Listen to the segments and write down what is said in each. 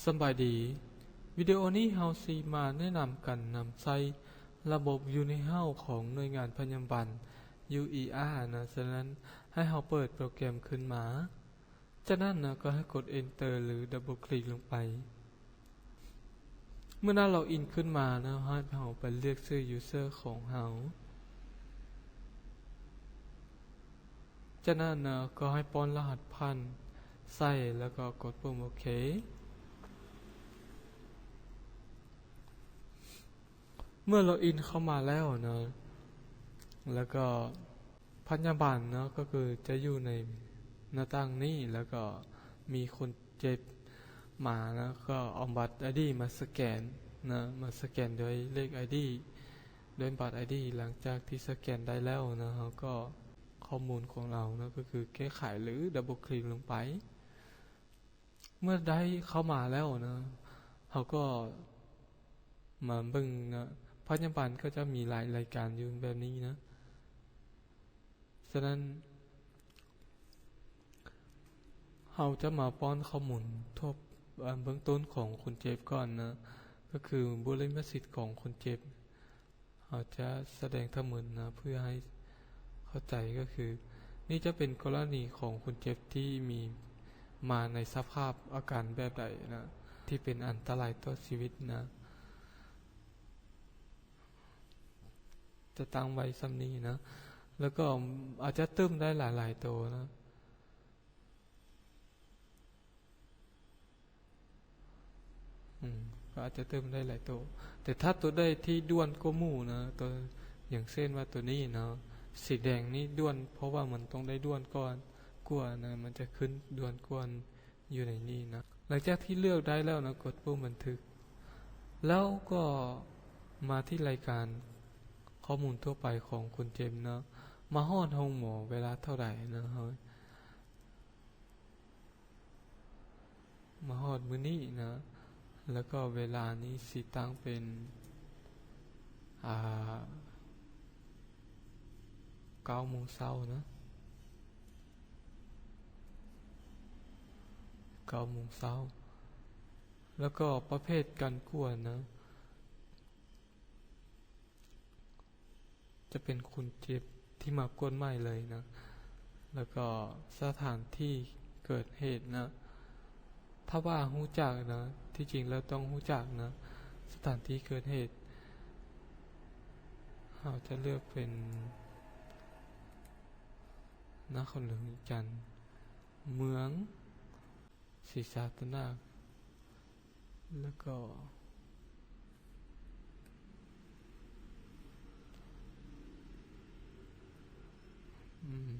ສະບາຍດີ, ວິດີໂອນີ້ເຮົາຊິມາແນະນຳການນຳໃຊ້ລະບົບຢູ່ໃນເຮົາຂອງໜ່ວຍງານພະຍາບານ ຢູອີອາ ນະ. ສະນັ້ນໃຫ້ເຮົາເປີດໂປຣແກຣມຂຶ້ນມາ. ຈາກນັ້ນນະ ກໍໃຫ້ກົດ Enter ຫຼື Double Click ລົງໄປ. ເມື່ອໜ້າ Login ຂຶ້ນມານະ, ໃຫ້ເຮົາໄປເລືອກຊື່ User ຂອງເຮົາ. ຈາກນັ້ນນະ ກໍໃຫ້ປ້ອນລະຫັດຜ່ານໃສ່ ແລ້ວກໍກົດປຸ່ມໂອເຄ. ເມື່ອ Login ເຂົ້າມາແລ້ວນະ ແລ້ວກໍພະຍາບານເນາະ ກໍຄືຈະຢູ່ໃນໜ້າຕ່າງນີ້ ແລ້ວກໍມີຄົນເຈັບມານະ ກໍເອົາບັດ ໄອ ດີ ມາສະແກນນະ, ມາສະແກນດ້ວຍເລກ ໄອ ດີ ດ້ວຍບັດ ໄອ ດີ. ຫຼັງຈາກທີ່ສະແກນໄດ້ແລ້ວນະ ເຮົາກໍ ຂໍ້ມູນຂອງເຮົານະ ກໍຄືແກ້ໄຂ ຫຼື Double Click ລົງໄປ. ເມື່ອໄດ້ເຂົ້າມາແລ້ວນະ ເຮົາກໍມາເບິ່ງນະ, ພະຍາບານກໍຈະມີຫຼາຍລາຍການຢູ່ແບບນີ້ນະ. ສະນັ້ນ ເຮົາຈະມາປ້ອນຂໍ້ມູນທົ່ວ ເອີ່ມ ເບື້ອງຕົ້ນຂອງຄົນເຈັບກ່ອນນະ, ກໍຄືບຸລິມະສິດຂອງຄົນເຈັບ. ເຮົາຈະສະແດງທັງໝົດນະ ເພື່ອໃຫ້ເຂົ້າໃຈ ກໍຄື ນີ້ຈະເປັນກໍລະນີຂອງຄົນເຈັບທີ່ມີມາໃນສະພາບອາການແບບໃດນະ ທີ່ເປັນອັນຕະລາຍຕໍ່ຊີວິດນະ. ຈະຕັ້ງໄວ້ສ່ຳນີ້ນະ ແລ້ວກໍອາດຈະເຕີມໄດ້ຫຼາຍໆໂຕນະ. ອືມ ກໍອາດຈະເຕີມໄດ້ຫຼາຍໂຕ, ແຕ່ຖ້າໂຕໃດທີ່ດ່ວນກວ່າໝູ່ນະ, ໂຕ ຢ່າງເຊັ່ນວ່າໂຕນີ້ເນາະ, ສີແດງນີ້ດ່ວນ ເພາະວ່າມັນຕ້ອງໄດ້ດ່ວນກ່ອນ ກວ່ານະ, ມັນຈະຂຶ້ນດ່ວນກວ່າຢູ່ໃນນີ້ນະ. ຫຼັງຈາກທີ່ເລືອກໄດ້ແລ້ວນະ, ກົດປຸ່ມບັນທຶກ ແລ້ວກໍມາທີ່ລາຍການຂໍ້ມູນທົ່ວໄປຂອງຄົນເຈັບເນາະ, ມາຮອດໂຮງໝໍເວລາເທົ່າໃດນະ, ເຮົາ ມາຮອດມື້ນີ້ນະ, ແລ້ວກໍເວລານີ້ຊິຕັ້ງເປັນ ອ່າ ເກົ້າໂມງເຊົ້ານະ, ເກົ້າໂມງເຊົ້າ. ແລ້ວກໍປະເພດການກວດນະ ຈະເປັນຄົນເຈັບທີ່ມາກວດໃໝ່ເລີຍນະ, ແລ້ວກໍສະຖານທີ່ເກີດເຫດນະ, ຖ້າວ່າຮູ້ຈັກນະ, ທີ່ຈິງແລ້ວຕ້ອງຮູ້ຈັກນະ ສະຖານທີ່ເກີດເຫດ. ເຮົາຈະເລືອກເປັນນະຄອນຫຼວງວຽງຈັນ, ເມືອງ ສີສັດຕະນາກ ແລ້ວກໍ ອືມ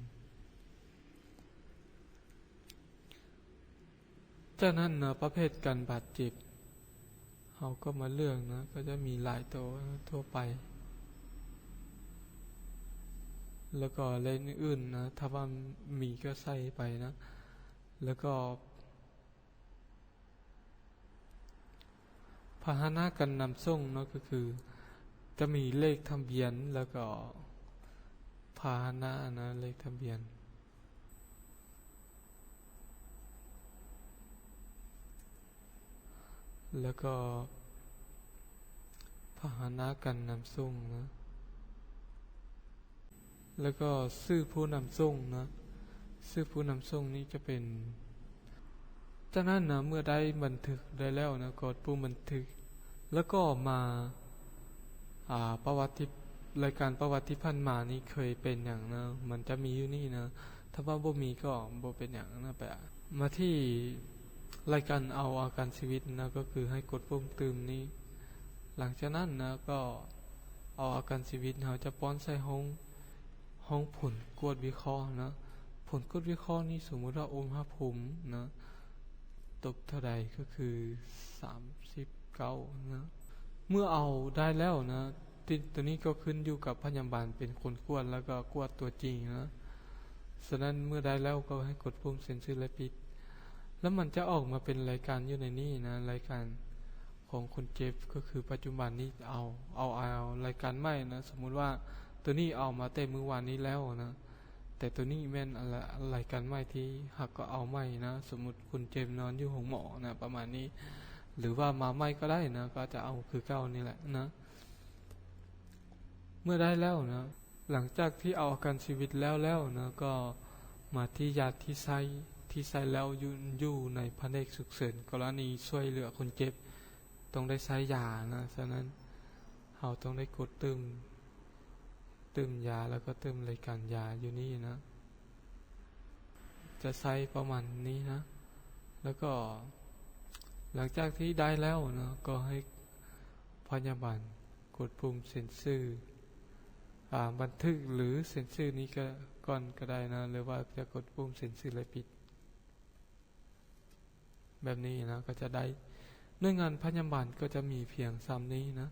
ຈາກນັ້ນນະ ປະເພດການບາດເຈັບ ເຮົາກໍມາເລືອກນະ, ກໍຈະມີຫຼາຍໂຕທົ່ວໄປ ແລ້ວກໍເລກອື່ນໆນະ, ຖ້າວ່າມີກໍໃສ່ໄປນະ. ແລ້ວກໍພາຫະນະການນຳສົ່ງເນາະ, ກໍຄືຈະມີເລກທະບຽນ ແລ້ວກໍພາຫະນະນະ, ເລກທະບຽນ ແລ້ວກໍພາຫະນະການນຳສົ່ງນະ. ແລ້ວກໍຊື່ຜູ້ນຳສົ່ງນະ, ຊື່ຜູ້ນຳສົ່ງນີ້ຈະເປັນ, ຈາກນັ້ນນະ ເມື່ອໄດ້ບັນທຶກໄດ້ແລ້ວນະ, ກົດປຸ່ມບັນທຶກ ແລ້ວກໍມາ ອ່າ ປະຫວັດທີ່ ລາຍການປະຫວັດທີ່ຜ່ານມານີ້ເຄີຍເປັນຫຍັງນະ, ມັນຈະມີຢູ່ນີ້ນະ, ຖ້າວ່າບໍ່ມີກໍບໍ່ເປັນຫຍັງນະ. ໄປ ມາທີ່ລາຍການເອົາອາການຊີວິດນະ, ກໍຄືໃຫ້ກົດປຸ່ມຕື່ມນີ້. ຫຼັງຈາກນັ້ນນະ ກໍເອົາອາການຊີວິດເຮົາຈະປ້ອນໃສ່ຫ້ອງ, ຫ້ອງຜົນກວດວິເຄາະນະ. ຜົນກວດວິເຄາະນີ້ ສົມມຸດວ່າອຸນຫະພູມນະ ຕົກເທົ່າໃດ ກໍຄືສາມສິບເກົ້ານະ. ເມື່ອເອົາໄດ້ແລ້ວນະ, ຕິດ ຕົວນີ້ກໍຂຶ້ນຢູ່ກັບພະຍາບານເປັນຄົນກວດ ແລ້ວກໍກວດຕົວຈິງນະ. ສະນັ້ນເມື່ອໄດ້ແລ້ວກໍໃຫ້ກົດປຸ່ມເຊັນຊື່ ແລະ ປິດ ແລ້ວມັນຈະອອກມາເປັນລາຍການຢູ່ໃນນີ້ນະ, ລາຍການຂອງຄົນເຈັບ ກໍຄືປັດຈຸບັນນີ້ເອົາ, ເອົາ, ເອົາລາຍການໃໝ່ນະ. ສົມມຸດວ່າຕົວນີ້ເອົາມາແຕ່ມື້ວານນີ້ແລ້ວນະ, ແຕ່ຕົວນີ້ແມ່ນລາຍການໃໝ່ທີ່ຫາກໍເອົາໃໝ່ນະ. ສົມມຸດຄົນເຈັບນອນຢູ່ໂຮງໝໍນະ, ປະມານນີ້. ຫຼືວ່າມາໃໝ່ກໍໄດ້ນະ ກໍຈະເອົາຄືເກົ່ານີ້ແຫຼະນະ. ເມື່ອໄດ້ແລ້ວນະ ຫຼັງຈາກທີ່ເອົາອາການຊີວິດແລ້ວແລ້ວນະ ກໍມາທີ່ຢາທີ່ໃຊ້ ທີ່ໃຊ້ແລ້ວຢູ່ ຢູ່ໃນພະແນກສຸກເສີນ ກໍລະນີຊ່ວຍເຫຼືອຄົນເຈັບ ຕ້ອງໄດ້ໃຊ້ຢານະ. ສະນັ້ນເຮົາຕ້ອງໄດ້ກົດຕື່ມ ຕື່ມຢາ ແລ້ວກໍຕື່ມລາຍການຢາຢູ່ນີ້ນະ. ຈະໃຊ້ປະມານນີ້ນະ ແລ້ວກໍຫຼັງຈາກທີ່ໄດ້ແລ້ວນະ ກໍໃຫ້ພະຍາບານກົດປຸ່ມເຊັນຊື່ ອາ ບັນທຶກ ຫຼື ເຊັນຊື່ນີ້ກໍ ກ່ອນກໍໄດ້ນະ ຫຼືວ່າຈະກົດປຸ່ມເຊັນຊື່ ແລະ ປິດ ແບບນີ້ນະ ກໍຈະໄດ້. ໜ່ວຍງານພະຍາບານກໍຈະມີພຽງສ່ຳນີ້ນະ.